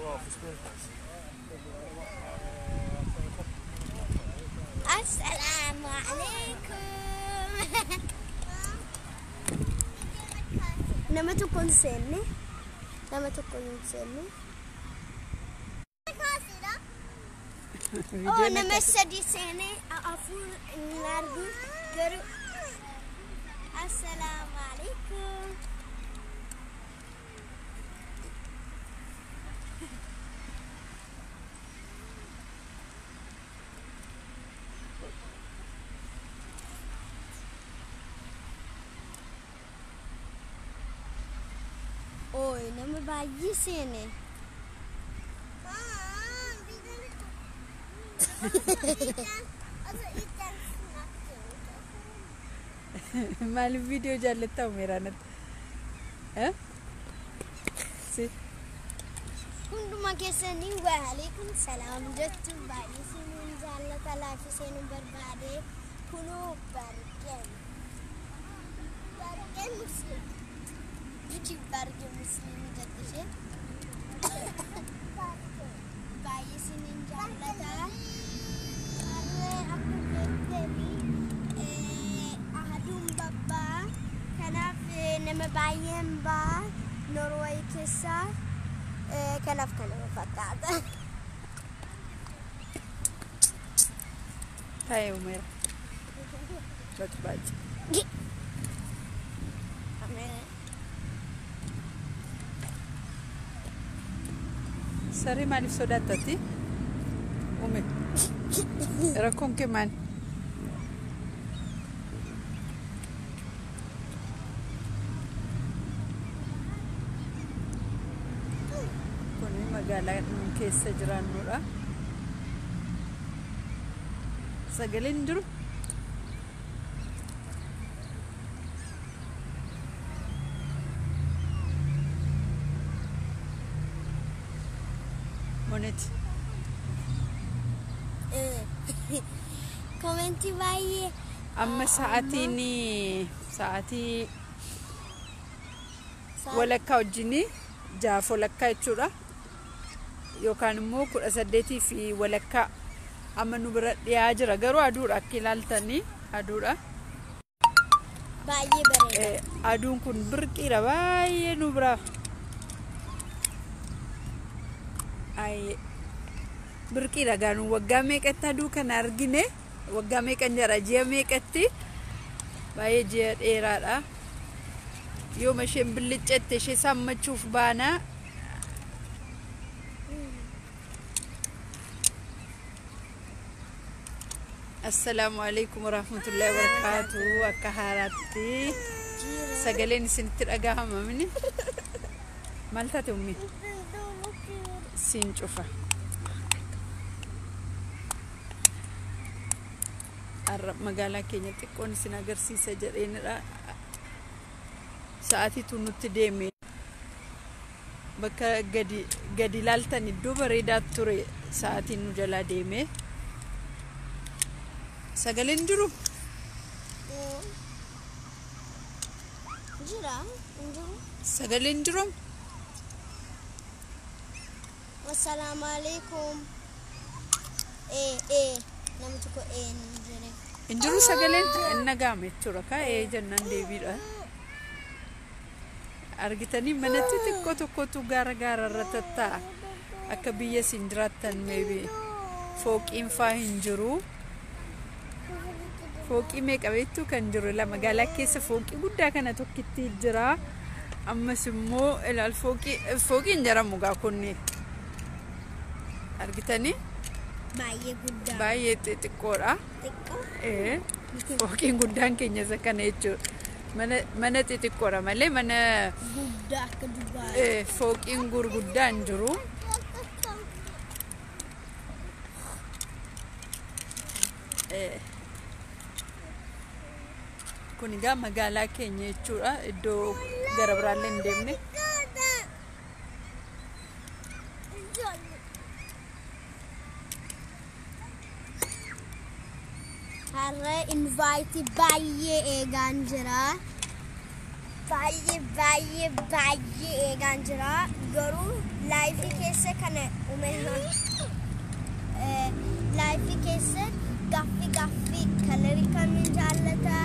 Bra för spelplats. Assalamu alaikum. Nama tokkoon seenne. Nama tokkoon seenne. Oh, nama sadi seene, afur hin argu garuu. Assalamu alaikum. Oi, nama baay'ee seene. Maaliif viidiyoo jaallattaa Umeeraanatti? Si. Hunduma keessanii waalaikum salaam jechuun baay'ee seenuun jaallata laafii seenuun barbaade kunoo bargeen. Bargeen musliim. Miti bargeen musliimii jette isheen. Baay'ee seenuun jaallata. Harree akka beektanii aduun babbaa. Kanaaf nama baay'een baa Norway keessaa. Kanaaf kana fakkaata. Taa'e Umeera. Bacbaaci. Saree maaliif sodaattati? Ume. Rakkoon kee maali? Kuni magaalaa nu keessa jiraannudha. Sagaleen hin jiru? Monet. Commentii baay'ee. Amma sa'aatiin sa'aatii walakkaa wajjin jaaf walakkaa jechuudha. Yookaan immoo 18:15 amma nu bira dhiyaa jira. Garuu aduudha akka ilaaltanii aduudha. Baay'ee bareeda. Aduun kun birqiidha baay'ee nu bira. Birqiidha gaanuu waggaa meeqatti aduu kana argine waggaa meeqan jira ji'a meeqatti baay'ee ji'a dheeraadha. Yooma isheen billiccette ishee sammachuuf baana. Assalaamu alaikum warahmatullahi wabarakatuh. Akka haaraatti sagaleen isinitti dhagahama mini. Maal taate ummi? Siin cufa. Har'a magaalaa keenya xiqqoon isin agarsiisa jedheenidha. Sa'aatiitu nutti deeme. Bakka gadi ilaaltan iddoo bareedaa ture sa'aatiin nu jalaa deeme. Sagaleen jiru? Jira, hin jiru. Sagaleen jiru? Assalaamu alaikum. Namni tokko hin jedhe. Hin jiru sagaleen? Hin dhaga'ame jechuudha. Kaa'ee jennaan deebiidha. Argitanii manatti xiqqoo tokkotu gaara gaararra tattaa'a. Akka biyya isin jiraattan maybe fooqiin faa hin jiru. Fooqii meeqa beektu kan jiru la magaalaa keessa fooqii guddaa kana tokkitti jira. Ammas immoo ilaal fooqiin jedhamu gaa kunni. Argitanii? Baay'ee guddaa. Baay'ee xixiqqoodha. Xiqqoo? Fooqiin guddaan keenya isa kana jechuudha. Mana xixiqqoodha malee mana guddaa akka Dubaay. Fooqiin gurguddaan jiru. Kun egaa magaalaa keenya jechuudha. Iddoo gara biraallee hin deemne. Har'a invite baay'ee eegaan jira. Baay'ee baay'ee baay'ee eegaan jira. Garuu live keessa kana umeeraan live keessa gaaffii colorii kamiin jaallata?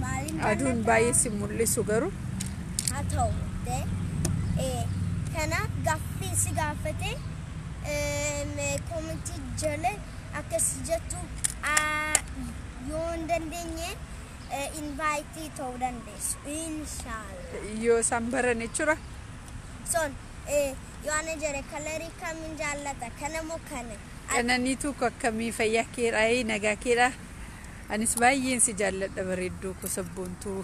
Maaliin Aduun baay'ee si mul'isu garuu. Haa ta'u kanaaf gaaffii si gaafate commentii jala akkas jettu yoo hin dandeenye invite ta'uu dandeessu. Inshaallah. Yoo isaan baran jechuudha. Son yoo ana jedhe colorii kamiin jaallata kana moo kana? Qananiituu akkamii fayyaa keedhaa nagaa keedhaa. Anis baay'een si jaalladha bareedduu ko sabboontuu.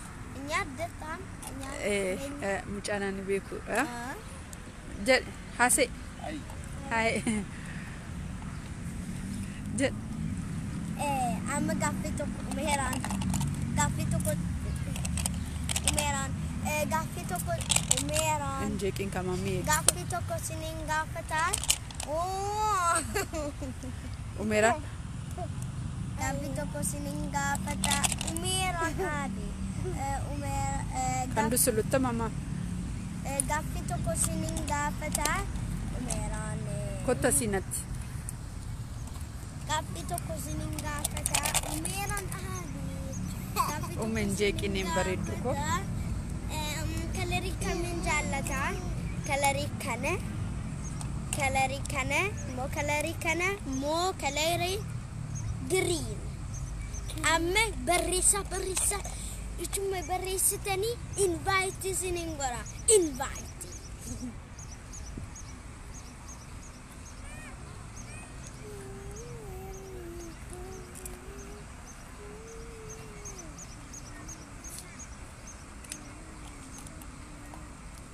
Nyaaddataan. Mucaan ani beekudha. Jedhe haasee. Haye. Jedhe. Amma gaaffii tokko umeeraan. Gaaffii tokko umeeraan. Gaaffii tokko umeeraan. Hin jeeqin kamamii. Gaaffii tokko siniin gaafataa. Umeeraan. Gaaffii tokko siniin gaafataa. Umeeraan dhaabe. Kan dusulutta mama. Gaaffii tokko siniin gaafataa. Umeeraan. Kotta siinatti. Gaaffii tokko siniin gaafataa. Umeeraan dhaabe. Umeen jeeqineen bareeddu ko. Colorii kamiin jaallataa? Colorii kana. Colorii kana moo colorii kana moo colorii green. Amma barreessaa barreessaa ichuma barreessitanii invite isiniin godha. Invite.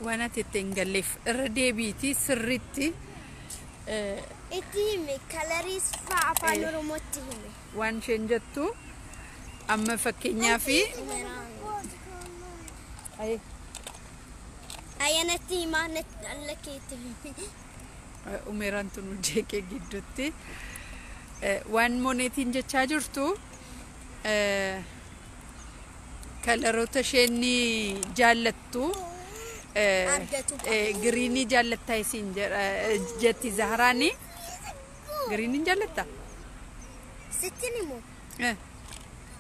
Waan ati itti hin galleef irra deebiitii sirriitti. Itti himi colorii fa'aa afaan Oromootti himi. Waan isheen jettu amma fakkeenyaaf. Ayyaanatti himaa alla keetti himi. Umeeraan tun jeeqee gidduutti waan moonetiin jechaa jirtu coloroota isheen jaallattu. Greenii jaallattaa isiin jetti Zahraani. Greeniin jaallatta? Sittin himu.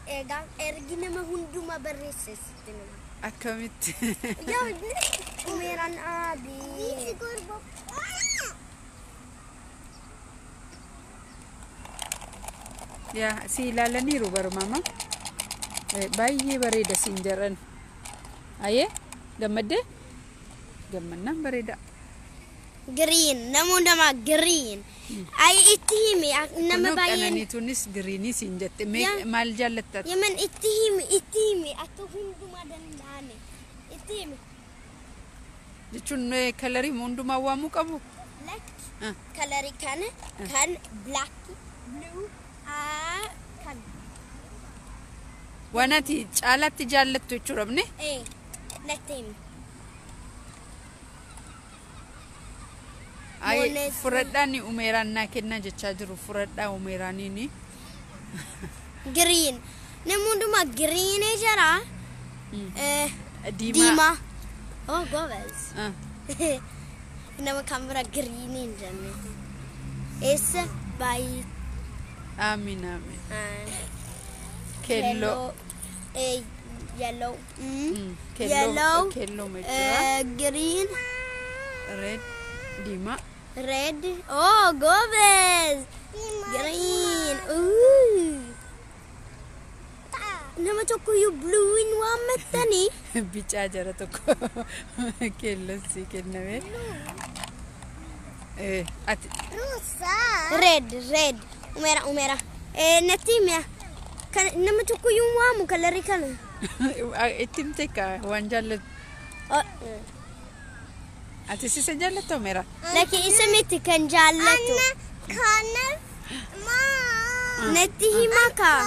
Egaa ergi nama hundumaa barreesse sittin himu. Akkamitti? Yaa umeeraan aabii. Yaa si ilaalaniiru barumama. Baay'ee bareeda siin jedhan. Ayyee gammaddee? Gammannaan bareeda. Green nama hundumaa green. Ay itti himi nama baay'een. Qananiituunis greenii siin jette maal jaallatta? Yemen itti himi itti himi akka hundumaa danda'ame itti himi. Jechuun colorii hundumaa waamuu qabu? Lakki colorii kana kan black blue kan. Waan ati caalaatti jaallattu jechuudha mne? Natti himi. Ay furadhaan umeeraan naa kennaa jechaa jiru furadhaa umeeraaniini. Green. Namni hundumaa green jira. Diimaa. Oh goobas. Nama kan bira green hin jenne. Eessa baay'ee. Amiin amiin. Keelloo. Yellow. Yellow. Keelloo jechuudha. Green. Red. Diimaa. Red. Oh, goobas. Green. Ooh. Nama tokko iyyuu blue hin waammattanii. Bicaa jara tokko keelloon sii kenname. Ati. Red, red. Umeera, umeera. Natti himi. Nama tokko iyyuu hin waamu colorii kana. Itti himte kaa waan jaallattu. Ati isa jaallatta Umeera? Lakki isa miti kan jaallatu. Natti hima kaa.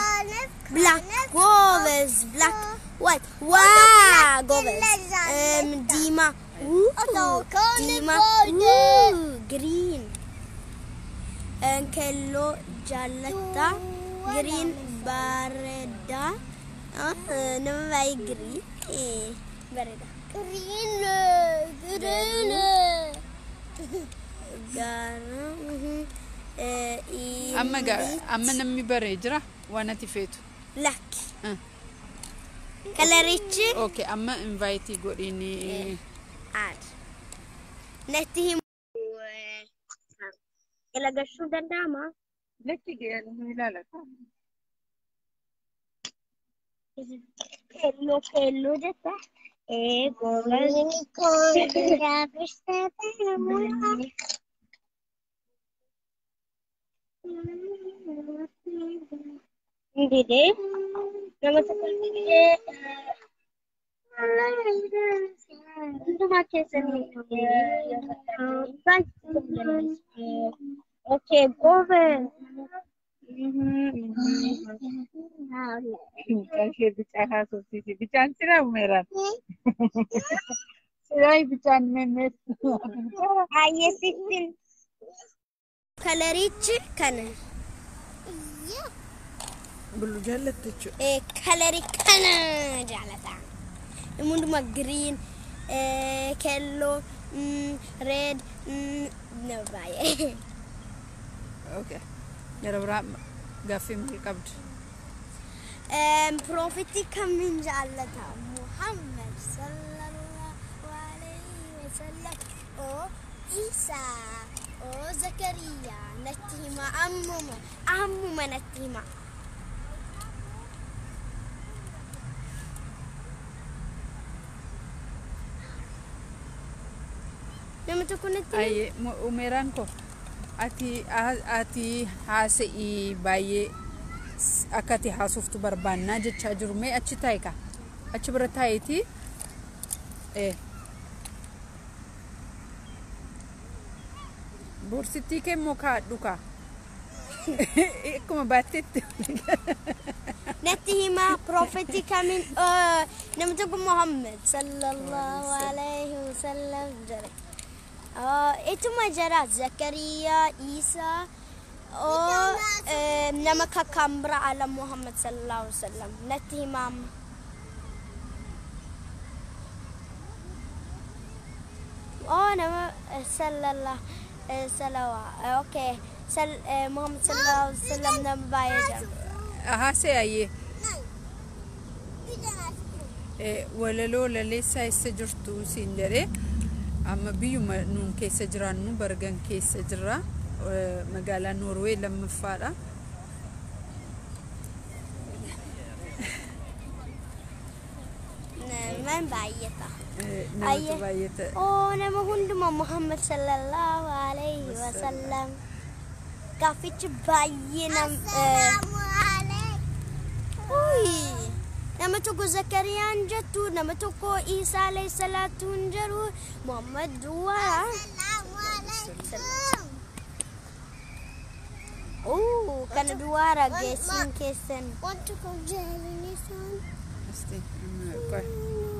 Black goobas black white waa goobas diimaa diimaa green keelloo jaallatta green bareeda Nama baay'ee green bareeda. Green, green. Gaara. Amma amma namni baree jira waan ati feetu. Lakki. Ah. Colorichi Okay, amma invite godhiini. Add. Natti himu. Galagashuu danda'amaa? Lakki nu ilaala. Keelloo keelloo jetta. Ee goobaz. Didee nama tokko didee hundumaa keessanii. Okay, goobaz. Mucaan ishee bicaa haasofsiisi. Bicaan siraa umeeraan. Siraa bicaan memmeessu. Baay'ee sittin. Colorichi kana. Blue jaallatta jechuudha. Colorii kana jaalata. Hundumaa green, keelloo, red, nama baay'ee. Okay. Gara biraa gaaffii maal qabdu? Prophetii kamiin jaallata? Muhammad sallallahu alayhi wa sallam. Oo Isaa. Oo Zakariyaa. Natti hima ammuma. Ammuma natti hima. Nama tokko natti hima. Ayyee umeeraan koo ati haasa'ii baay'ee akka ati haasoftu barbaannaa jechaa jiru. Mee achi taa'i kaa. Achi bira taa'iitii. Boorsittii kee immoo kaa'adhu kaa. Akkuma baatteetti. Natti hima prophetii kamiin nama tokko Muhammad sallallahu alayhi wa sallam jedhe. Ituma jira Zakariyaa, Isaa, oo nama kakkaan bira ala Muhammad sallallahu alayhi wa sallam. Natti hima amma. Oo nama sallallahu salawa. Okay. Muhammad sallallahu alayhi wa sallam nama baay'ee jira. Haasa'e ayyee. Walaloo laleessaa eessa jirtu siin jedhee amma biyyuma nuun keessa jiraannu Bergen keessa jirra. Magaalaa Noorwee lammaffaadha. Nama baay'ata. Namatu Ayyee. baay'ata. Oo nama hunduma Muhammad sallallahu alayhi wa sallam. Gaaffichi baay'ee nam Uy, nama tokko Zakariyaan jettu, nama tokko Isaa alayhi salaatu hin jedhu, Muhammad duwwaa. Oo, kana duwwaara geessiin keessan. Want to go jelly son? Asti, amma qoy.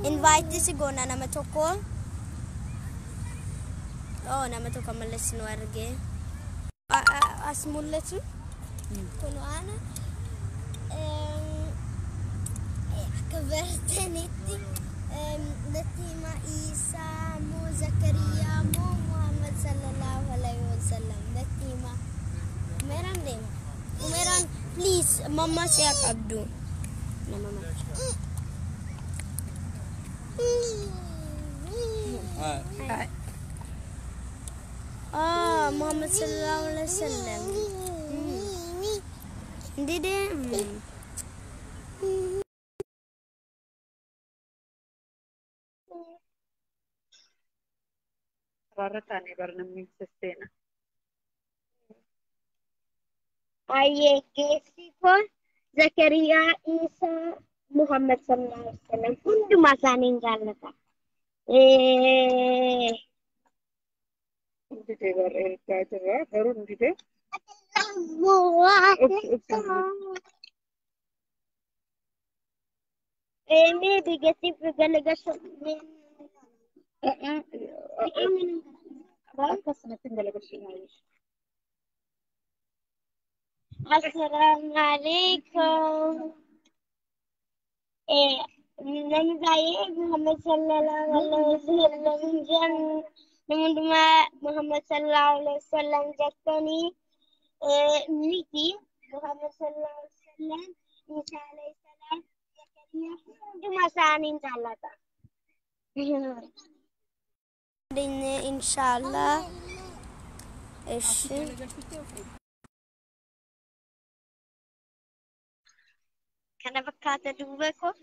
Invite si goona nama tokko. Oo, nama tokko mallas nu arge. As mul'atu. Kun ana akka bartanitti natti hima Isaa moo Zakariyaa moo Muhammad sallallahu alaihi wasallam natti hima. Umeeraan deema. Umeeraan please mamma si'a qabdu. Nama macha. Ay, Ah, Muhammad sallallahu alaihi wasallam. Dide. Karaarra taanee bar namni sesseena. Ayyee geessi kun Zakariyaa, Isaa, Muhammad sallallahu alaihi wasallam hundumaa isaanii hin jaallata. Didee bar ergaa jirra garuu hin didee. Maybe geessi galagashu. Akkasumatti hin galagalchinu. Assalamu alaikum. Namni baay'ee Muhammad sallallahu alaihi wasallam jedhan, nama hundumaa Muhammad sallallahu alaihi wasallam jettanii miti. Muhammad sallallahu alaihi wasallam, Isa alayhi salaam, Zakariyaa, hundumaa isaanii jaallata. Inshallah. Ishi. Kana fakkaata duuba koo.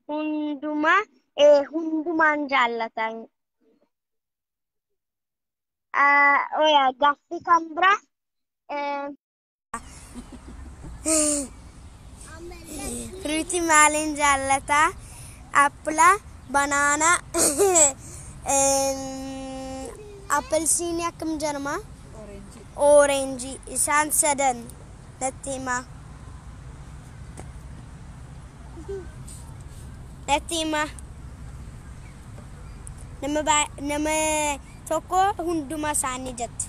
Hundumaa hundumaan jaallatan. Oya, gaaffii kan biraa. Fruitii maaliin jaallata? Appila, banaana, appilsiinii akkam jedhama? Orange. Isaan sadan natti himaa. Natti himaa. Nama tokko hunduma isaanii jette.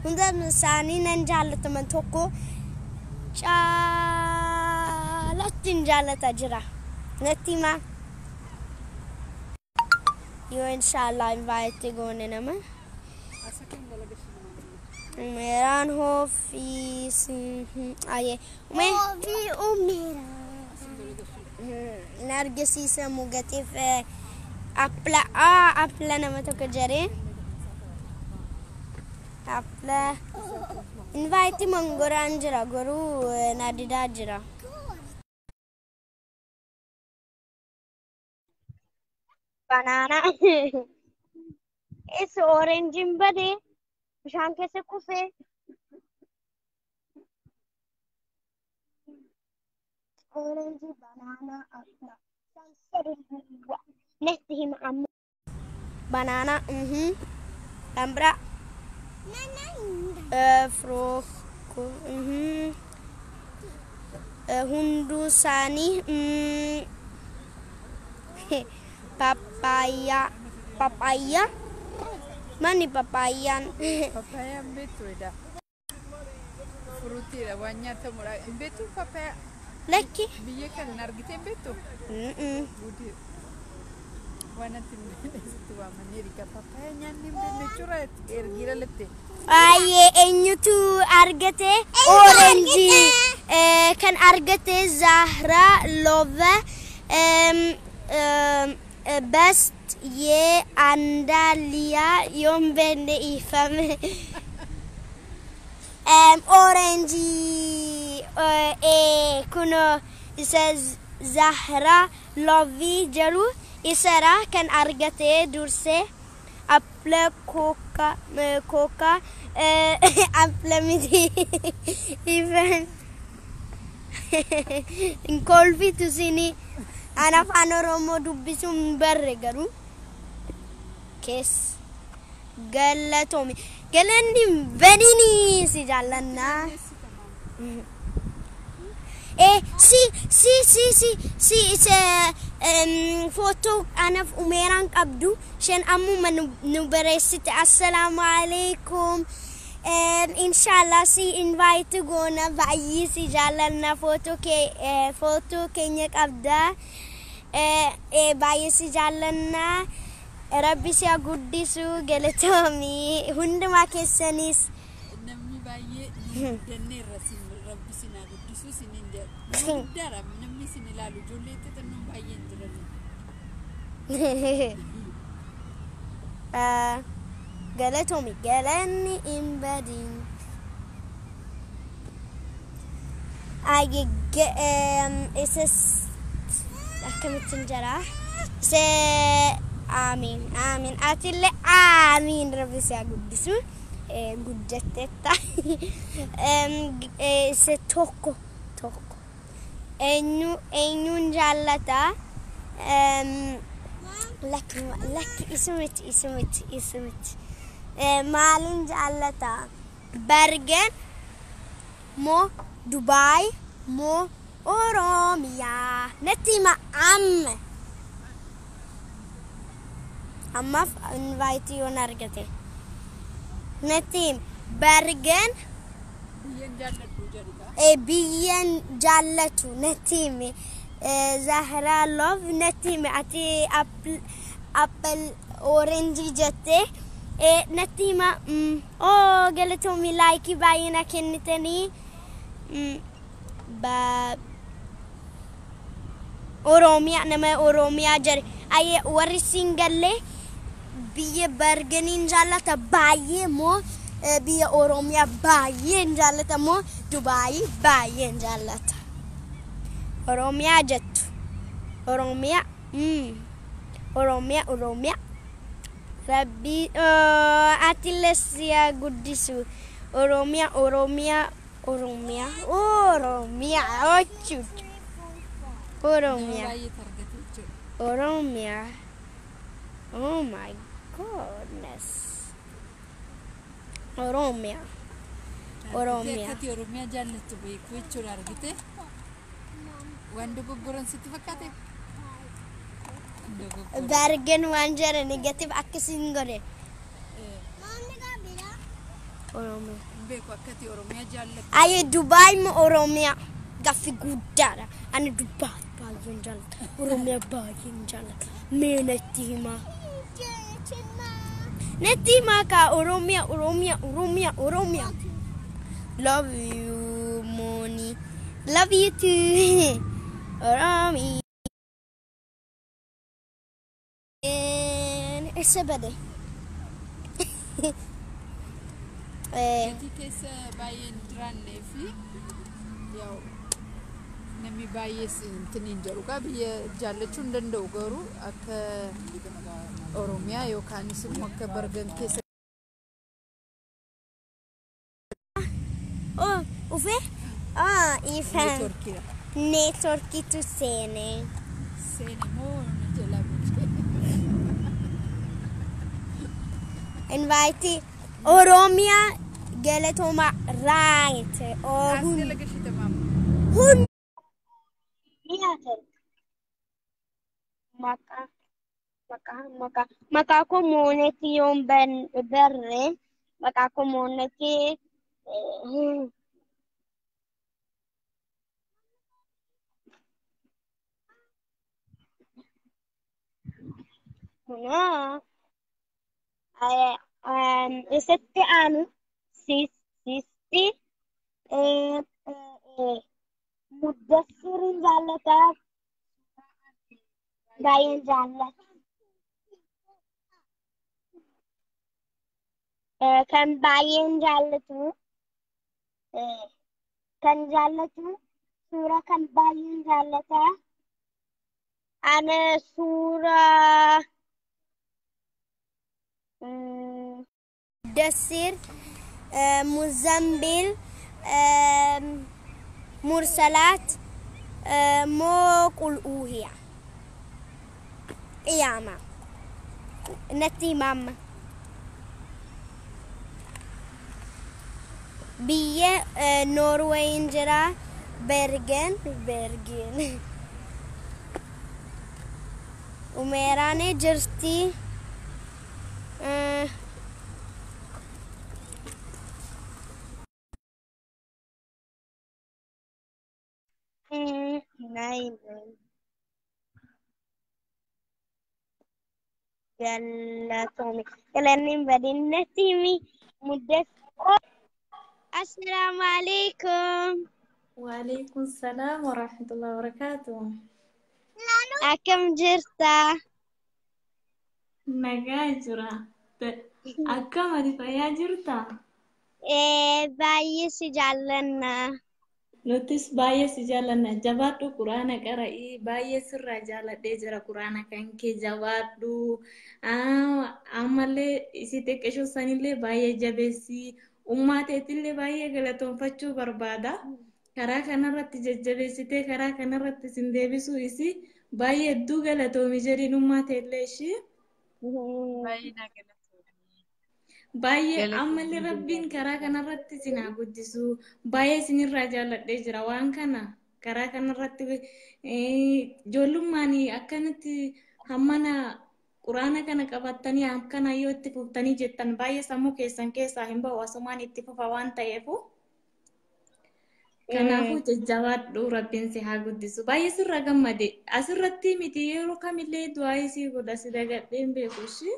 Hunda isaanii nan jaallataman, tokko caalatti hin jaallata jira. Natti himaa. Yoo inshallah invite goone nama. Umeeraan hoofis aye. Umee. Ofii umeera. Na argisiisa mugatiif appila appila nama tokko jedhee. Appila invite mangoraan jira, garuu na didaa jira. Banaana. Isa orange badee bishaan keessa kufee. Orange, banana, appila. Isaan sadii natti hima amma. Banana. Kan biraa. Frooko. Hunduu isaanii pappaayyaa. Pappaayyaa. Manni pappaayyaan. Pappaayyaan beektu edha. Fruitiidha, waan nyaatamudha. Hin beektu pappaayaa? Lakki. Biyya kana argitee hin beektu? Gudii. Waan ati sitti waamanii erga pappaayaa nyaanni hin beekne jechuudha ergi dhalatte. Baay'ee eenyutu argate? Orange kan argate Zahra Love best yee Andaaliyaa yoon beekne ifame. Orange kunoo isa Zahra Love jedhu isara kan argate dursee. Appila, kooka, kooka, appila miti, ifan hin kolfitu sini. Ana Afaan Oromoo dubbisuu hin barre, garuu keessa galatoomi, galanni hin badini, si jaallannaa. Si si si si si isa footoo anaaf umeeraan qabdu isheen ammuma nu barreessite. Assalaamu alaikum. Inshallah si invite goona, baay'ee si jaallanna, footoo kee footoo keenya qabda, baay'ee si jaallanna, rabbi si haa guddisu, galatoomii hundumaa keessanis. Namni baay'ee nu guddanneerra, sin rabbi sin haa guddisu sinin jedha. Nama guddaadha namni sin ilaalu, ijoollee xixinnoon baay'een jiran. Galatoomi, galanni hin badin. Isa akkamittiin jira? Isa amiin amiin, atillee amiin, rabbi si haa guddisu, guddatteetta. Isa tokko tokko eenyu eenyuun jaallata? Lakki lakki, isumiti isumiti isumiti. Maaliin jaallata? Bergen moo Dubaay moo Oromiyaa? Natti hima amma. Ammaaf invite yoon argate. Natti himi. Bergen Biyyan jaalladhu jedhuudha. Biyyan jaallatu natti himi. Zahra Love natti himi. Ati apple orange jette. Natti hima. Oh, galatoomi like baay'ee na kennitanii. Oromiyaa nama Oromiyaa jedhe. Ayyee warri siin gallee biyya Bergeniin jaallata baay'ee moo biyya Oromiyaa baay'een jaallata moo Dubaayii baay'een jaallata. Oromiyaa jettu. Oromiyaa. Oromiyaa Oromiyaa. Rabbi atillee si haa guddisu. Oromiyaa Oromiyaa Oromiyaa Oromiyaa jechuudha. Nama Oromiyaa. baay'eetu argate jechuudha. Oromia. Oh my goodness. Oromia. Argitee Oromiyaa. akkati Oromiyaa jaallattu beeku jechuudha argite. Waan dogoggoran sitti fakkaate? Dogoggora. Bergen waan jedhe negative akkasiin godhe. Oromiyaa. Hin beeku akkati Oromiyaa jaallattu. Ayyee Dubaay moo Oromiyaa? Gaaffii guddaadha. Ani Dubaay baay'een jaalladha. Oromiyaa baay'een jaalladha. Mee natti himaa. Natti himaa kaa Oromiyaa Oromiyaa Oromiyaa Oromiyaa. Love you, Moni. Love you too. Oromiyaa. Eessa bade? Gatii keessa baay'ee hin jiraannee fi yaa'u namni baay'ees intin hin jedhu gaa biyya jaallachuu hin danda'u garuu akka Oromiyaa yookaanis immoo akka Bergen keessa Oh, ufee? Ah, ifaan. Neetworkiidha. Neetworkiitu seene. Seene moo na jalaa bulchee? Invite Oromiyaa galatooma right. As jala gashite maama. Hun. Maqaa maqaa maqaa maqaa koo moonetti yoon barre maqaa koo moonetti kunoo isatti aanu sisti muddassirin jaallataa baay'een jaallata. Kan baay'een jaallatu kan jaallatu suura kan baay'een jaallata. Ana suura Dassir, Muzambil, Mursalaat, moo qul uuhiya. Qiyaama. Natti himaamma. Biyya Noorweeyin jira. Bergen, Bergen. Umeeraan jirti. Nine. Galatoomi. Galanni hin badin natti himi. Muddas. Assalaamu alaikum. وعليكم السلام ورحمة الله وبركاته. Akkam jirta? Nagaa jira. Akkam ati fayyaa jirta? Baay'ee si jaallanna. Nutis baay'ee si jaallanna. Jabaadhu quraana qara'ii. Baay'ee sirraa jaalladhee jira quraana kan kee jabaadhu. Ammallee isi xiqqeeshoo sanillee baay'ee jabeessi. Ummaa teetillee baay'ee galatoonfachuu barbaada. Karaa kanarratti jajjabeessitee karaa kanarratti sin deebisuu isi baay'ee hedduu galatoomi jedhiin ummaa teellee ishii. Baay'ee naa galatoomi. Baay'ee Galatoomi. Ammallee rabbiin karaa kanarratti isin haa guddisu. Baay'ee isinirraa jaalladhee jira waan kana. Karaa kanarratti ijoollummaan akkanatti hammana Quraana kana qabattanii akkana yoo itti fuftanii jettan baay'ee sammuu keessan keessaa hin ba'u asumaan itti fufa waan ta'eefu. Kanaafuu jajjabaadhu rabbiin si haa guddisu. Baay'ee sirra gammade. Asirratti miti yeroo kamillee du'aa isii godha si dagadhee hin beeku ishee.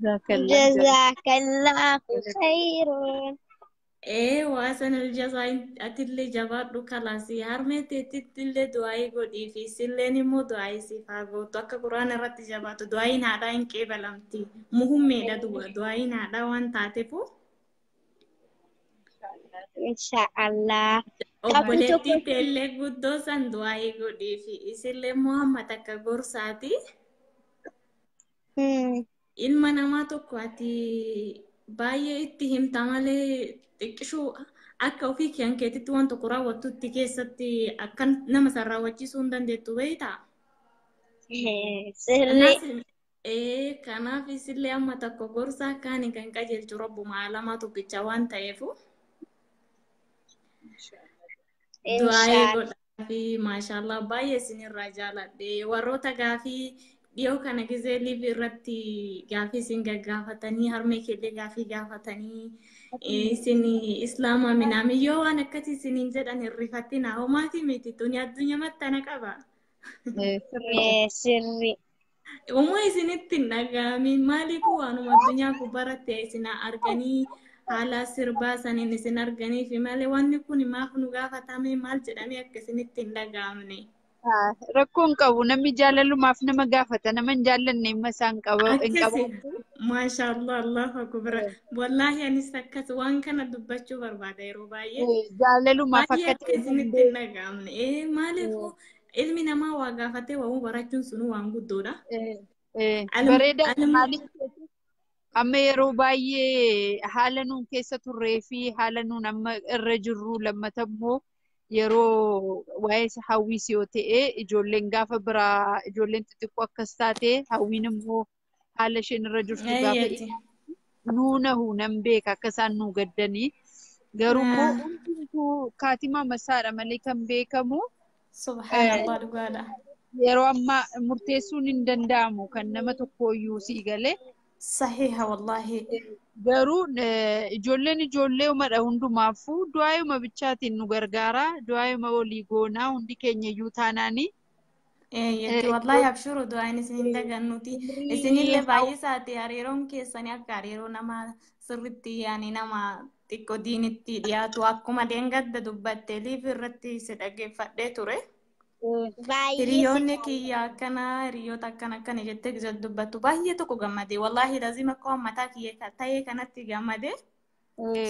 Jazakallahu khairan. Ee waasan aljazaa atillee jabaadhu kalaasi harmee teetittillee du'aayii godhii fi isilleen immoo du'aayii siif haa gootu akka quraana irratti jabaatu du'aayiin haadhaa hin qeebalamti muhummeedha du'aayiin haadhaa waan taateefu Inshaallah. Qabxii tokko obboleettii teellee guddoo san du'aayii godhii fi isillee immoo hamma takka gorsaati. Ilma namaa tokko ati baay'ee itti himta malee xiqqishuu akka ofii keen keetitti waan tokko raawwattutti keessatti akka nama san raawwachiisuu hin dandeettu beektaa? Sirrii. Kanaaf isillee amma tokko gorsa akkaani kan qajeelchu rabbuma alamaa tokkicha waan ta'eefu du'aayee Inshaallah. godhaa fi maashaallah baay'ee isinirraa jaaladhe warroota gaafii dhiyoo kana gizee liiv irratti gaafii isin gaggaafatanii harmee keellee gaafii gaafatanii isin islaama minaamiyyoo waan akkasii isiniin jedhan hin rifatina homaatii miti tuni addunyaa mattana qaba. Sirrii. Homaa isinitti hin dhaga'amin maaliif waanuma addunyaa kun baratte isin arganii haala sirbaa saniin isin arganii fi malee wanni kun maaf nu gaafatame maal jedhamee akka isinitti hin dhaga'amne. Rakkoon qabu namni jaalalumaaf nama gaafata nama hin jaallanne dhimma isaa hin Akkasi qabaatu. maashaallah Allahu akbar wallaahi anis akkas waan kana dubbachuu barbaada yeroo baay'ee. Jaalalumaaf Baay'ee akka akka ta'e hin isinitti hin beeku. dhaga'amne. Maaliif ilmi namaa waa gaafatee waa barachuun sunuu waan guddoodha. Bareedaadha maaliif amma yeroo baay'ee haala nuun keessa turree fi haala nuun amma irra jirru lammata immoo yeroo waa'ee hawwiis yoo ta'e ijoolleen gaafa biraa ijoolleen xixiqqoo akkas taate hawwiin immoo haala isheen irra jirtu gaafa Eeyyati. nuunahu nan beeka akka isaan nuu gaddanii garuu immoo hundumtuu kaatimaa masaadha malee kan beekamu Subhaanallah dhugaadha. yeroo ammaa murteessuun hin danda'amu kan nama tokkooyyuu sii galee. Sahiha wallaahi. Garuu ijoolleen ijoollee umadha hundumaafuu du'aayuma bichaatiin nu gargaara. Du'aayuma walii goonaa hundi keenya iyyuu taanaani. Eeyyatti wallaahi abshuru du'aan isin hin dagannuti. Isinillee baay'ee isaati hariiroon keessanii akka hariiroo nama sirriitti yaani nama xiqqoo diinitti dhiyaatu akkuma deengadda dubbatte liif irratti si dhaggeeffadhee ture. Baay'ee Hiriyoonni kiyya akkana hiriyoota akkana akkana jettee gisa dubbattu baay'ee tokko gammade wallaahi lazima akka mataa kiyya ta'ee kanatti gammade.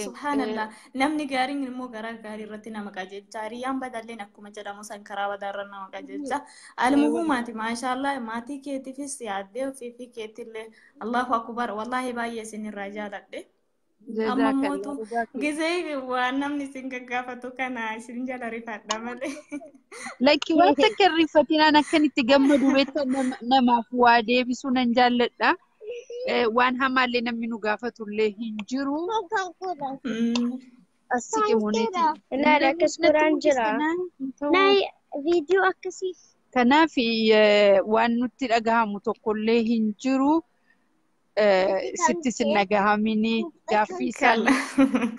Subhaanallah namni gaariin immoo garaa gaarii irratti nama qajeelcha hiriyyaan badalleen akkuma jedhamu san karaa badaarra nama qajeelcha almuhumaati maashaallah maatii keetiifis yaaddee ofii fi keetillee allahu akbar wallaahi baay'ee isinirraa jaaladhe. Amma mootu gizee waan namni isin gaggaafatu kana isin jala rifadha malee. Lakki waan takka hin rifatinaan akkan itti gammadu beektaa namaaf waa deebisuu nan jaalladha. Waan hamaallee namni nu gaafatullee hin jiru. As siqimuuneeti. Ilaali akkas biraan jira. Nayi viidiyoo akkasii. Kanaaf waan nutti dhagahamu tokkollee hin jiru. Sittis hin dhagahamini gaaffii Kala. isaanii.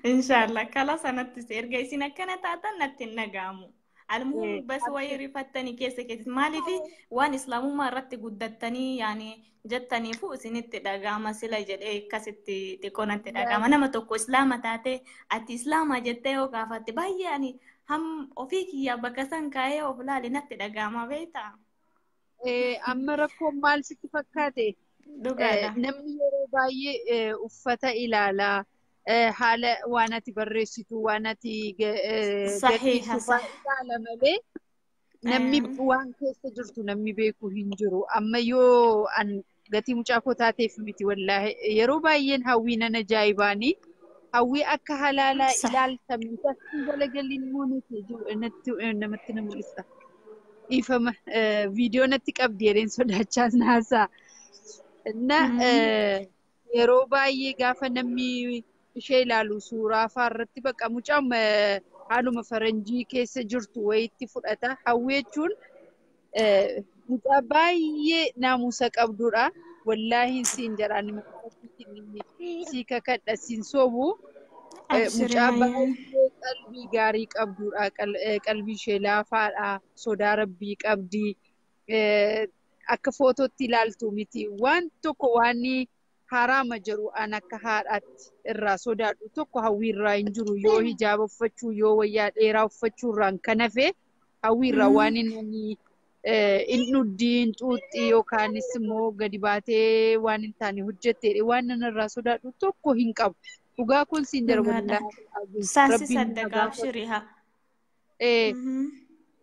Inshallah kala sanattis erga isin akkana taatan natti hin dhaga'amu. Almuhum bas wayii rifattanii keessa keessatti maaliif waan islaamummaa irratti guddattanii yaani jettaniifu isinitti dhaga'ama sila jedhee akkasitti xiqqoo natti dhaga'ama. Nama tokko islaama taate ati islaama jettee yoo gaafatte baay'ee ani ham ofii kiyyaa bakka san kaa'ee of laale natti dhaga'ama beektaa? Amma rakkoon maal sitti fakkaate? Dhugaadha. Namni yeroo baay'ee uffata ilaala. Haala waan ati barreessitu, waan ati Sahiha gadhiistu sah. fa'aa ilaala malee namni waan keessa jirtu namni beeku hin jiru. Amma yoo an gatii mucaa koo taateef miti wallaahi yeroo baay'een hawwii nan ajaa'ibaanii hawwii akka halaalaa Sah. ilaaltamni tasii galagalli immoo natti namatti na mul'isa. Dhiifama viidiyoo natti qabdi jedheen sodaachaa naasaa. Na yeroo baay'ee gaafa namni ishee ilaalu suuraa fa'aa irratti bakka mucaan haaluma faranjii keessa jirtu wayiitti fudhata. Hawwii jechuun Mucaa baay'ee naamusa qabdudha. Wallaahi siin jedhaan sii kakadha siin soobu. Abshiri Mucaa hayyee. baay'ee qalbii gaarii qabdudha. Qalbii ishee laafaadha. Sodaa rabbii qabdi. Akka footootti ilaaltu miti. Waan tokko waan haraama jedhu an akka haadhaatti irraa sodaadhu tokko hawwii irraa hin jiru. Yoo hijaaba uffachuu yoo wayyaa dheeraa uffachuu irraan kan hafe hawwii irraa waan inni hin dhuddii hin xuuxxii yookaanis immoo gadi baatee waan hin taane hojjetteedha. Waan nan irraa sodaadhu tokko hin qabu. Dhugaa kun siin jedha Dhugaadha. wallaahi Saasi rabbiin na saddaqa gaafatu. abshiri haa.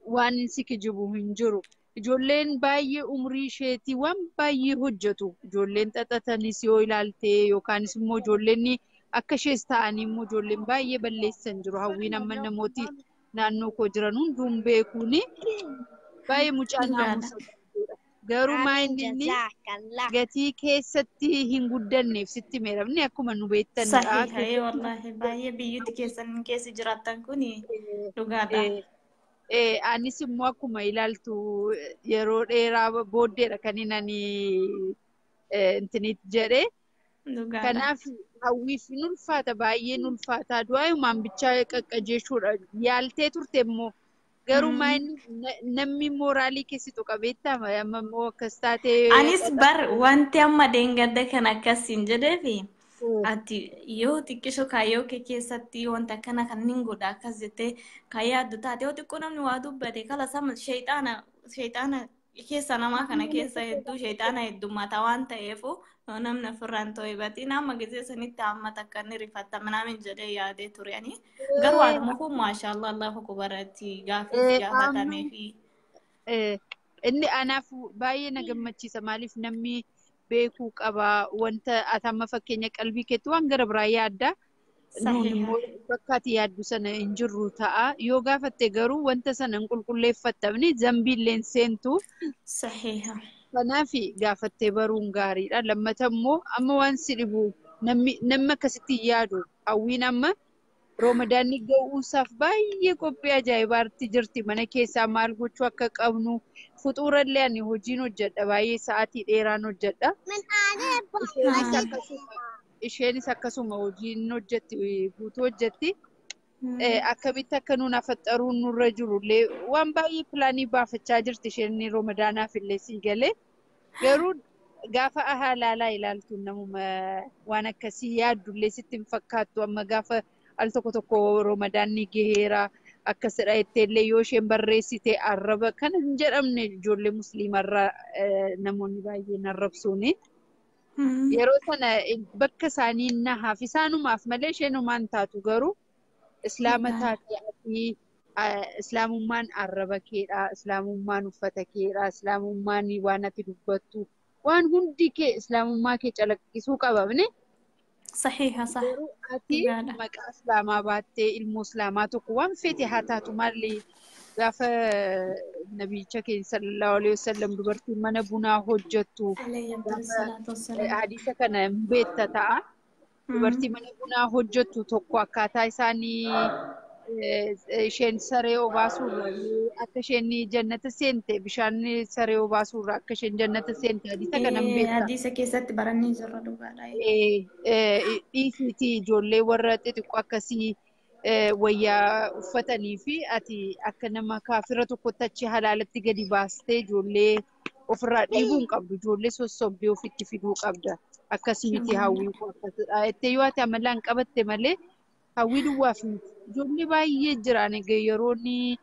Waan si kijibu hin jiru. Ijoolleen baay'ee umrii isheetii waan baay'ee hojjetu. Ijoolleen xaxatanis yoo ilaalte yookaanis immoo ijoolleen akka ishees ta'anii immoo ijoolleen baay'ee balleessan jiru. Hawwiin amma namooti naannoo koo jiran hunduun beekuuni baay'ee mucaa Dhugaadha. naamusa qabdudha. Garuu maa Amiin inni inni jazaakallah. gatii keessatti hin guddanneef sitti meeramne akkuma nu beektanidha. Sahiha ee Keessatti wallaahi baay'ee biyyutti keessan keessa jiraattan kuni dhugaadha. Anis immoo akkuma ilaaltu yeroo dheeraa booddeedha kan inni ani intinitti jedhe. Dhugaadha. Kanaaf hawwiif ni ulfaata baay'ee ni ulfaata. Du'aayimaan bichaa qaqqajeeshuudha. Yaaltee turte immoo garuu maa inni namni mooraalii keessattuu qabeetta amma immoo akkas taatee Anis bar wanti amma deengadda kan akkasiin jedheefi ati yoo xiqqisho kaayyoo kee keessatti wanta akkana kan nin godha akkas jettee kan yaaddu taate yoo xiqqoo namni waa dubbate kala sama sheexaana sheexaana keessa namaa kana keessa hedduu sheexaana heddummaata waan ta'eefu yoo namni ofirraan to'ibatiin amma gisee sanitti amma takka ni rifatta minaamin jedhee yaadee ture ani garuu haadhuma kun maashaallah allahu akbar ati gaafis Amma gaafatamee fi inni anaaf baay'ee na gammachiisa. Maaliif namni beekuu qaba wanta ati amma fakkeenya qalbii keetti waan gara biraa yaadda. Nuun sahiha. immoo bakka ati yaaddu sana hin jirru ta'a. Yoo gaafatte garuu wanta sana hin qulqulleeffattamni zambiillee hin seentu. Sahiha. Kanaaf gaafattee baruun gaariidha. Lammata immoo amma waan si dhibu namni akkasitti hin yaadu. Hawwiin amma Ramadaanni ga'uusaaf baay'ee qophii ajaa'ibaatti jirti. Mana keessaa maal gochuu akka qabnu fuxuurallee ani hojiin hojjedha. Baay'ee sa'aatii dheeraan hojjedha. Min aanee Isheenis akkasuma isheenis akkasuma hojiin hojjetti guutuu hojjetti. Akkamitti akka nuun afaxaruun nurra jirullee waan baay'ee pilaanii baafachaa jirti isheen Ramadaanaaf illee sii galee. Garuu gaafa haalaalaa ilaaltu namuma waan akkasii yaaddullee sitti hin fakkaattu. Amma gaafa al tokko tokko Ramadaanni gaheera akkasidha jetteellee yoo isheen barreessite arraba kana hin jedhamne ijoollee musliimarraa namoonni baay'een arrabsuuni. Yeroo sana bakka isaanii nahaaf isaanumaaf malee isheenumaan taatu garuu islaama taate ati islaamummaan arraba keedha, islaamummaan uffata keedha, islaamummaan waan ati dubbattu waan hundi kee islaamummaa kee calaqqisuu qabamne. Sahiha sah. Garuu ati Dhugaadha. maqaa islaamaa baattee ilmoo islaamaa tokko waan feete haa taatu maali gaafa nabicha keenya sallallahu alaihi wasallam dubartiin mana bunaa hojjettu Alayhi afdal gaafa salaatu wassalaam. hadiisa kana hin beekta ta'a. Dubartii mana bunaa hojjettu tokko akkaataa isaanii isheen saree obaasuurra akka isheen jannata seente bishaan saree obaasuurra akka isheen jannata seente hadiisa kana hin beekta. Hadiisa keessatti barannee jirra dhugaadha. Dhiisiitii ijoollee warra xixiqqoo akkasii wayyaa uffatanii fi ati akka nama kaafira tokkotti achi halaalatti gadi baastee ijoollee ofirraa dhiibuu hin qabdu. Ijoollee sossobdee ofitti fiduu qabda. Akkas miti hawwiin kun akkasidha. Jettee yoo ati amalaan qabatte malee hawwii duwwaaf miti. Ijoollee baay'ee jiraan egaa yeroo inni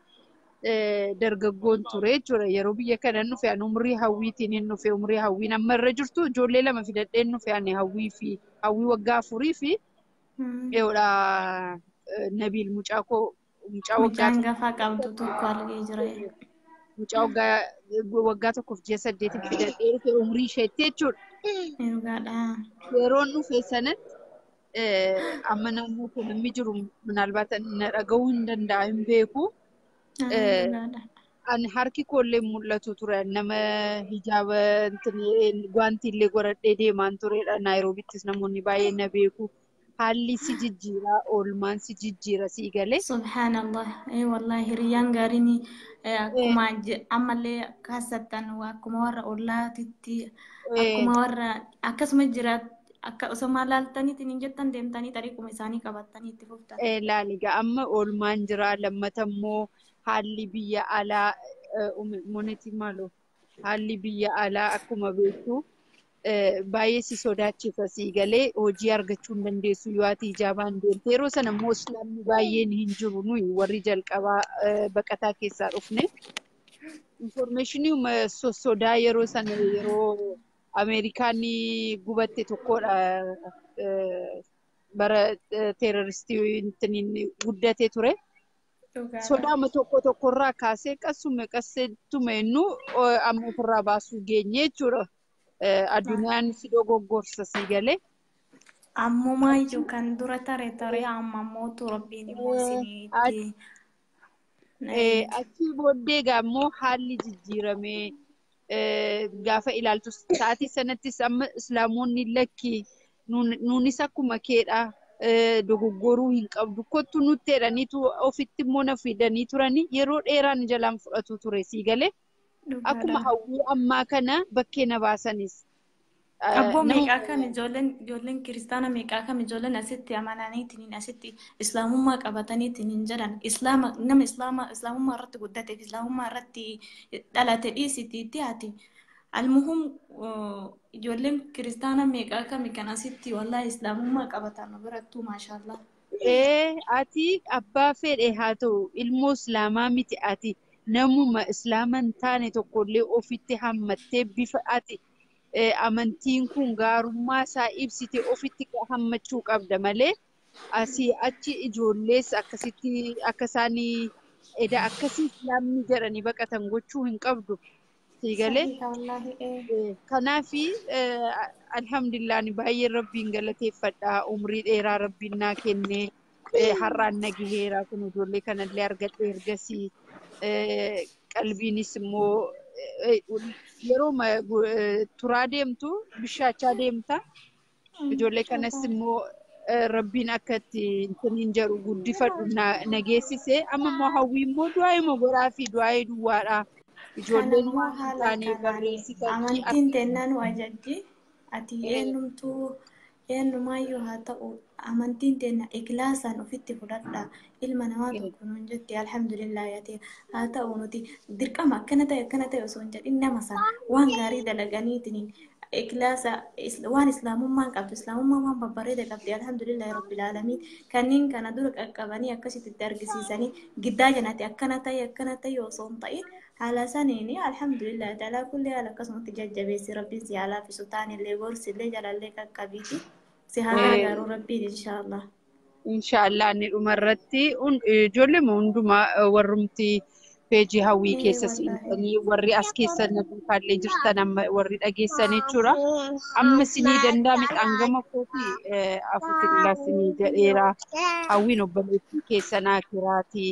dargaggoon ture jechuudha. Yeroo biyya kana dhufe ani umrii hawwiitiin hin dhufe umrii hawwiin amma irra jirtu ijoollee lama fidadheen dhufe ani hawwii fi hawwii waggaa 4 fi yeroodha Nabiil mucaa koo mucaa waggaa Mucaan gafaa qabdu tokko argee jira. Mucaa waggaa 1 ji'a 8 fidadhee dhufe umrii isheetti jechuudha. Dhugaadha. Yeroon dhufe sanatti amma naannoo kun namni jiru minaalbaata na dhaga'uu hin danda'a hin beeku. Dhugaadha. Ani harki koollee mul'atu ture nama hijaaba gwaantii illee godhadhee deemaan turedha. Naayiroobiittis namoonni baay'een na beeku. Haalli si jijjiiraa, oolmaan si jijjiira sii galee. Subhaanallah. Wallahi hiriyyaan gaariin akkuma ammallee kaasattan akkuma warra ollaatitti akkuma warra akkasuma jira akka osoo laaltaniitiin hin jettan deemtanii xariiquma isaanii qabattanii itti fuftan. Laaligaa amma oolmaan jira, lammata immoo haalli biyya alaa moneti maaloo haalli biyya alaa akkuma beektu baay'ee si sodaachisa sii galee, hojii argachuu hin dandeessu yoo ati ijaabaan deemte. Yeroo sana immoo islaamni baay'een hin jiru, nuyi warri jalqabaa baqataa keessaa dhufne. Informationii sossodaa yeroo sana yeroo Ameerikaan gubatte tokkodha, bara terroristii guddate ture. Sodaama tokko tokkorraa kaasee qassume qasseettuma innu amma ofirraa baasuu geenye jechuudha. Addunyaan si dogoggorsa sii galee. Ammumaayyuu kan dura tare tare amma mootu rabbiin immoo isiniitti. Achii booddee egaa immoo haalli jijjiiramee gaafa ilaaltu sa'aatii sanattis amma islaamonni lakki nuunis akkuma keedha, dogoggoruu hin qabdu, kottu nutti jedhaniitu ofitti immoo na fidanii turanii yeroo dheeraan jalaan fudhatu ture sii galee. Akkuma hawwii ammaa kana bakkee na baasanis. Abboo meeqaa kam ijoolleen kiristaana meeqaa kam ijoolleen asitti amananiitiin asitti islaamummaa qabataniitiin hin jedhan islaama nama islaama islaamummaa irratti guddateef islaamummaa irratti dhalate dhiisitiitti ati almuhum ijoolleen kiristaana meeqaa kami kan asitti wallahi islaamummaa qabatan birattuu maashaallah. Ati abbaa fedhe haa ta'u ilmoo islaamaa miti, ati namuma islaama hin taane tokkollee ofitti hammattee bifa ati amantiin kun gaarummaa isaa ibsite ofitti hammachuu qabda malee asii achi ijoollees akkasitti akka isaan eda akkasii islaamni jedhanii baqatan gochuu hin qabdu. Sii galee. Kanaafi alhamdulillah baay'een rabbiin galateeffadha. Umrii dheeraa rabbiin naa kenne, har'aan na gaheera, kun ijoollee kanallee argadhe. Ergasii qalbiinis immoo yeroo turaa deemtu bishaachaa deemta. Ijoollee kanas immoo rabbiin akka itti hin jedhu guddifadhu na geessise. Amma immoo hawwii immoo du'aa godhaa fi du'aa duwwaadha. Ijoolleen waan hin taane barreessitanii. Amantiin teennaan ajajji ati eenyumtuu eenyumaayyuu haa ta'u amantiin teenna ikhlaasaan ofitti fudhadha ilma namaa tokko nuun jetti. Alhamdulillah ati haa ta'u nuti dirqama akkana ta'e akkana ta'e osoo hin jedhin nama sana waan gaarii dalaganiitiin ikhlaasa waan islaamummaan qabdu, islaamummaan waan babbareeda qabdi, alhamdulillah rabbil aalamiin, kanneen kana dura qaqqabanii akkasitti itti argisiisanii giddaa janati akkana ta'e akkana ta'e osoo hin ta'in haala saniini alhamdulillah ta'ala kulli haala akkasumatti jajjabeessi, rabbiin si haa laaffisu, taanillee gorsillee jalallee qaqqabiiti si haa gargaaru rabbiin inshaallah. Inshaallah inni dhumarratti ijoollee hundumaa warrumti peejii hawwii keessa seentanii warri as keessa na duukaallee jirtan amma warri dhageessan jechuudha. Amma sinii danda'ame dhangama kooti afuutillaa sinii jedheera. Hawwiin obboleettii keessan akiraati.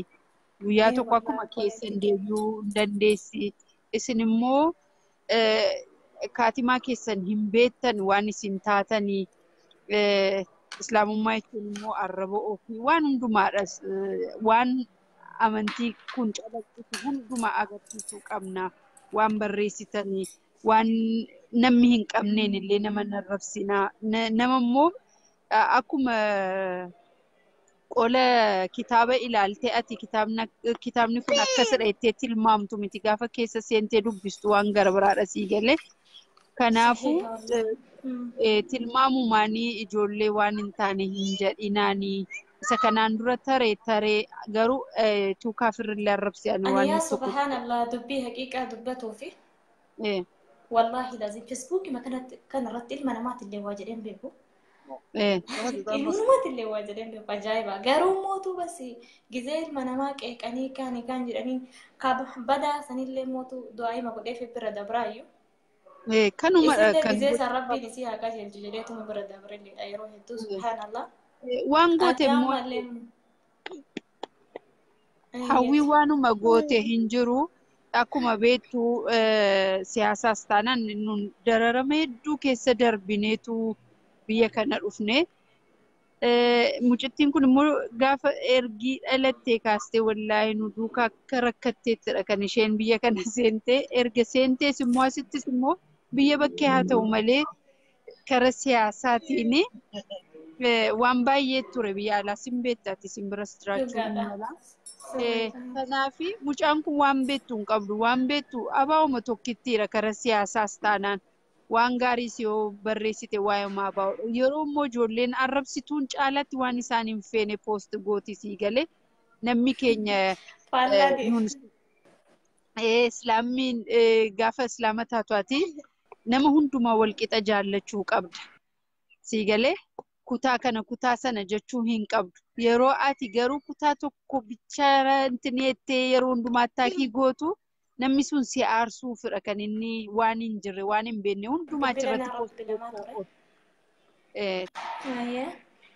Guyyaa tokko akkuma keessan deebi'uu hin dandeessi. Isin immoo kaatimaa keessan hin beektan waan isin taatanii. Islaamummaa jechuun immoo arraba ofii waan hundumaadha. Waan amantii kun calaqqisu hundumaa agarsiisuu qabna. Waan barreessitanii waan namni hin qabneen illee nama narrabsinaa. Nama immoo akkuma qola kitaaba ilaaltee ati kitaabni kun akkasidha jettee tilmaamtu miti, gaafa keessa seentee dubbistu waan gara biraadha sii galee. Kanaafuu tilmaamumaanii ijoollee waan hin taane hin jedhinaanii. Isa kanaan dura taree taree garuu tuukaa firrillee arrabsi ani waan Ani yaa tokko. Subhaanallah, dubbii haqiiqaa dubbatuu fi wallaahi lazim feesbuukii kanarratti ilma namaatillee waa jedheen beeku. Ilma namaatillee waa jedheen beeku, ajaa'iba. Garuu mootuu bas gizee ilma namaa qeeqanii kaan kaan jedhanii badaa sanillee mootuu du'aa'ima godheef bira dabraayyuu. Kanumadha Isillee kan gizee san rabbiin isii haa qajeelchu jedheetuma bira dabrelleedha yeroo hedduu, subhaanallah. Waan goote Ati immoo ammallee hawwii waanuma goote hin jiru. Akkuma beektu siyaasaas taanaan nun dararama hedduu keessa darbineetu biyya kana dhufne. Mucattiin kun immoo gaafa ergii dhalattee kaastee wallaahi nu duukaa akka rakkatteettidha kan isheen biyya kana seentee. Erga seentees immoo asittis immoo biyya bakkee haa ta'u malee kara siyaasaatiin waan baay'ee ture biyya alaa sin beektaati sin biras jiraachuu hin Dhugaadha. mala. Sirriidha. Kanaaf mucaan kun waan beektu hin qabdu. Waan beektu abaa'uma tokkittiidha kara siyaasaas taanaan. Waan gaariis yoo barreessite waa'ee abaa'udha. Yeroo immoo ijoolleen arrabsituun caalatti waan isaan hin feene poost gooti sii galee namni keenya Faallaa nuun islaamiin gaafa islaama taatu ati nama hundumaa walqixa jaallachuu qabda. Sii galee kutaa kana kutaa sana jechuu hin qabdu. Yeroo ati garuu kutaa tokko bichaara intineettee yeroo hundumaa attaakii gootu namni sun si aarsuufidha kan inni waan hin jirre waan hin beekne hundumaa Bilbila achirratti naa poost bilbilamaa gochaa ture. oolu. Ayyee.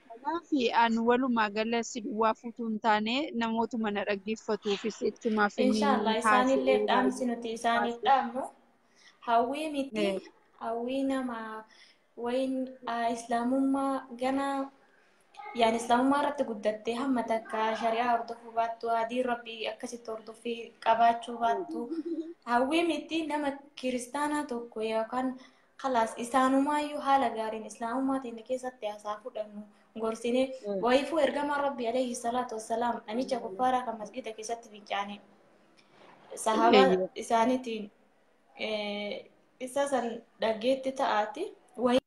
Kanaaf an walumaa gala si duwwaa fuutuu hin taane namootuma na dhaggeeffatuufis jechumaaf inni Inshaallah isaanillee haasa'ee dhaamsi baay'ee nuti isaaniif haasa'e. dhaamnu hawwii miti Eh, hawwii nama wayin islaamummaa gana yaani islaamummaa irratti guddattee hamma takka shari'aa hordofuu baattu adii rabbii akkasitti hordofii qabaachuu baattu hawwii miti nama kiristaanaa tokko yookaan khalaas isaanumaayyuu haala gaariin islaamummaa teenya keessatti haasaa fudhannu gorsine eh, wayiifuu ergamaa rabbii alayhi salaatu wassalaam namicha kuffaaraa kan masgida keessatti fincaane sahaabaa eeyyee. isaaniitiin isa san dhaggeetti ta'aati wayii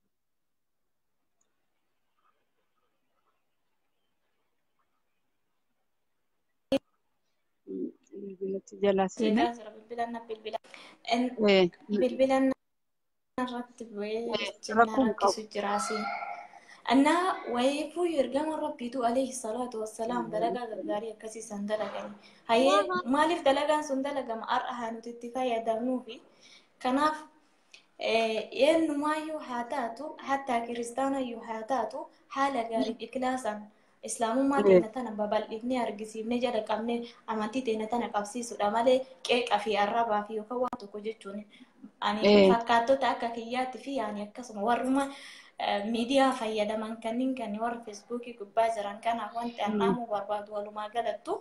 Bilbilatti jalaa seene. jedhaa jira bilbilan na bilbila Eh, bilbilan irratti bu'ee jecha na Rakkoon qabu. rakkisu jiraasi. Annaa wayiifuu ergama rabbiitu alayhi salaatu wassalaam dalagaa gaggaarii akkasii san dalagani. Hayyee maaliif dalagaan sun dalagama har'a haa nuti itti fayyadamnuufi kanaaf eenyumaayyuu haa taatu hattaa kiristaanayyuu haa taatu haala gaariin ikhlaasaan islaamummaa teenya tana babal'ifnee argisiifnee jala qabnee amantii teenya tana qabsiisudha malee qeeqa fi arrabaa fi yookaan waan tokko jechuun ani fakkaattota akka kiyyaatti fi ani akkasuma warruma miidiyaa fayyadaman kanneen kan warra feesbuukii gubbaa jiran kanaaf wanti an dhaamuu barbaadu walumaa galattu.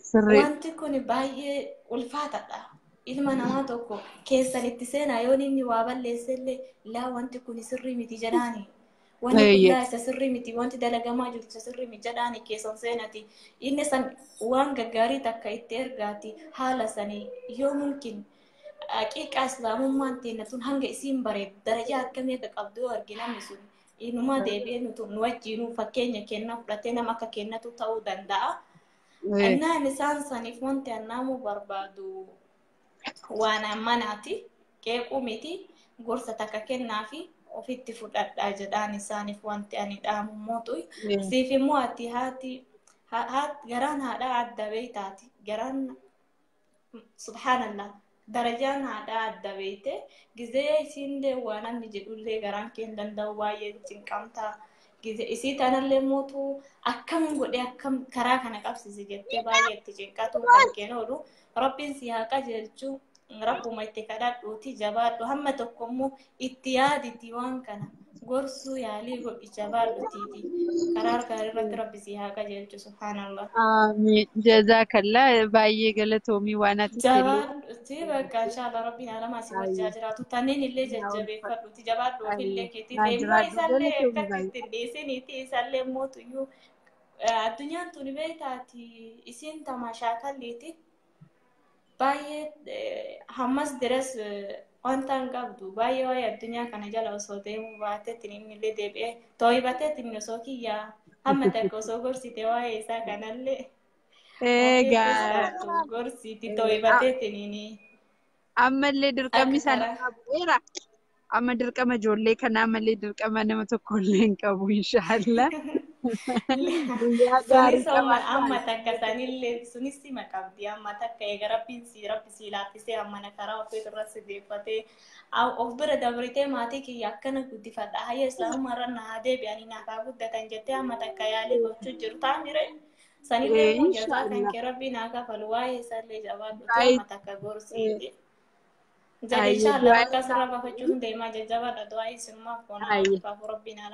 Sirrii. Wanti kun baay'ee ulfaataadha. Ilma namaa tokko keessan itti seenaa yoo inni waa balleessellee laa wanti kun sirrii miti jedhaani. Wanti kun laa isa sirrii miti wanti dalagamaa jiru isa sirrii miti jedhaani keessan seenati. Inni san waan gaggaarii takka itti ergaati haala sanii yoo mumkin haqiiqaa islaamummaan teenya tun hanga isiin bareedu darajaa akkamii akka qabdu yoo arge namni sun inumaa deebi'ee nutu nu wajjinuu fakkeenya kennaa fudhatee nama akka kennatu ta'uu danda'a. Innaan isaan saniif wanti annaamuu barbaadu waan ammanaati qeequu miti gorsa takka kennaafi ofitti fudhadhaa jedhaan isaaniif wanti ani dhaamu mootu siif immoo ati haati garaan haadhaa adda beeytaati garaan subhaanallah darajaan haadhaa adda beeyte gizee isiinillee waa namni jedhullee garaan kee hin danda'u baay'ee cinqamtaa gizee isii tanallee mootu akkam godhee akkam karaa kana qabsiise jettee baay'ee itti cinqatu kan keen oolu rabbiin si haa qajeelchu rabbuma itti kadhadhuuti jabaadhu hamma tokko immoo itti yaaditi waan kana gorsuu yaalii godhi jabaadhutiiti karaa gaarii irratti rabbi si haa qajeelchu subhaanallah. Amiin. Jazaakallaa baay'ee galatoomii waan ati Jabaadhuti bakka inshallah rabbiin alamaa si wajjaa jiraatu tanneen illee jajjabeeffadhuti jabaadhu ofillee keetii deemaa isallee akkatti ittiin dhiisiniiti isallee mootuyyuu addunyaan tuni beektaati isiin tamashaa kalliiti baay'ee hammas dires wanta hin qabdu baay'ee waa'ee addunyaa kana jala osoo deemuu baateetiin inni illee deebi'ee tooyibateetiin osoo kiyyaa hamma takka osoo gorsite waa'ee isaa kanallee. Egaa Gorsiti tooyibateetiin inni. Ammallee dirqamni sana bu'eera. Amma dirqama ijoollee kanaa malee dirqama nama tokkollee hin qabu inshaallah. Sunis amma takka sanillee sunis sima qabdi amma takka eega rabbiin si rabbi si laaffisee amma na karaa ofii irra si deeffatee of bira dabritee maatii kiyya akkana guddifadha hayya islaamummaa irra na haa deebi'anii naaf haa guddatan jettee amma takka yaalii gochuu jiru taamire sanillee immoo jazaa kan kee rabbiin haa kafalu waa'ee isaallee jabaadhu amma takka gorsiiti. Jadi inshallah bakka asirraa bafachuun deemaa jajjabaadha du'aa isinumaaf koonaa rabbiin ala.